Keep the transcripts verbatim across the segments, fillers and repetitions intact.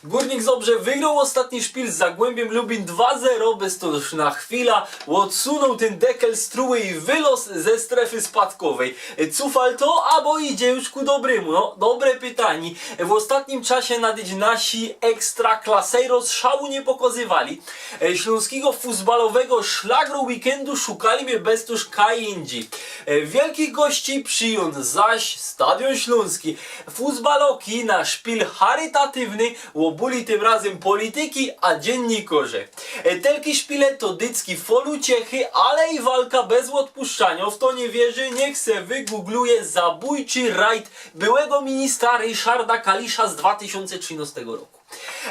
Górnik Zabrze wygroł ôstatni szpil z Zagłębiem Lubiń dwa zero, bez to już na chwila ôdsunoł tyn dekel z truły i wyloz ze strefy spadkowej. Cufal to, abo idzie już ku dobrymu? No, dobre pytanie. W ôstatnim czasie nadyć nasi ekstraklasejro szału niy pokŏzywali. E, ślōnskigo fusbalowego szlagru weekendu szukali my bez to już kaj indziej. E, wielkich gości przijōn zaś Stadion Ślōnski. Fusbaloki na szpil charytatywny ôbuli tym razym polityki a dziynnikŏrze. E, telki szpile to dycki fol uciechy, ale i walka bez ôdpuszczaniŏ. W to niy wierzy, niych se wygugluje zabōjczy rajd byłego ministra Ryszarda Kalisza z dwa tysiōnce trzynŏstego roku.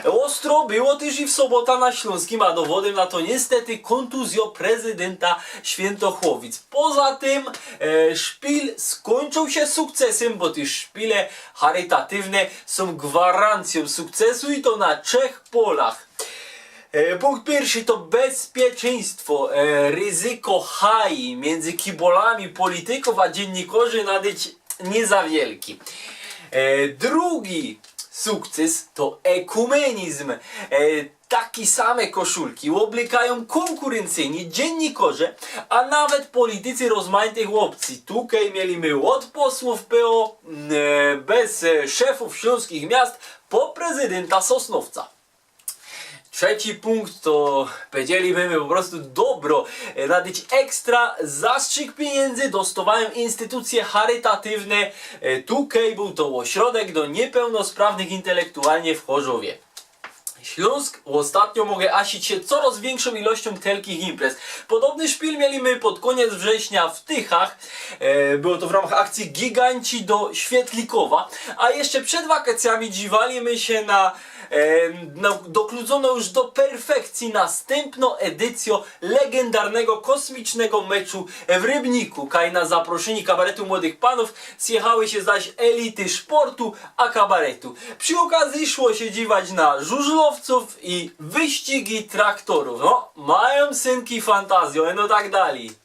Ôstro było tyż i w sobota na Ślōnskim, a dowodym na to niystety kōntuzjŏ prezydynta Świyntochłowic. Poza tym e, szpil skōńczōł sie sukcesym, bo tyż szpile charytatywne sōm gwarancyjōm sukcesu i to na trzech polach. E, punkt piyrszy to bezpieczeństwo. E, ryzyko haj miyndzy kibolami politykōw a dziynnikŏrzy nadyć niy za wielki. E, drugi sukces to ekumenizm. E, taki same koszulki ôblykajōm kōnkurncyjni dziynnikŏrze, a nawet politycy rozmajtych ôpcyji. Tukej mieli my ôd posłōw P O, e, bez e, szefōw ślōnskich miast, po prezydynta Sosnowca. Trzeci punkt to, powiedzieli by my po prostu dobro. E, nadyć ekstra zastrzyk piyniędzy dostŏwajōm instytucje charytatywne. E, tukej bōł to ôśrodek do niypełnosprawnych intelektualnie w Chorzowie. Ślōnsk ôstatnio może asić sie coroz wiynkszōm ilościōm telkich imprez. Podobny szpil mieli my pod kōniec września w Tychach. E, było to w ramach akcyji Gigańci do Świetlikowa. A jeszcze przed wakacyjami dziwali my sie na e, no, dokludzōno już do perfekcyji nastympnŏ edycyjŏ legendarnego kosmicznego meczu w Rybniku. Kaj na zaproszynie kabaretu Młodych Panōw zjechały sie zaś elity szportu a kabaretu. Przi ôkazyji szło sie dziwać na żużlowcōw i wyścigi traktorōw. No, majōm synki fantazyjō, no tak dalij.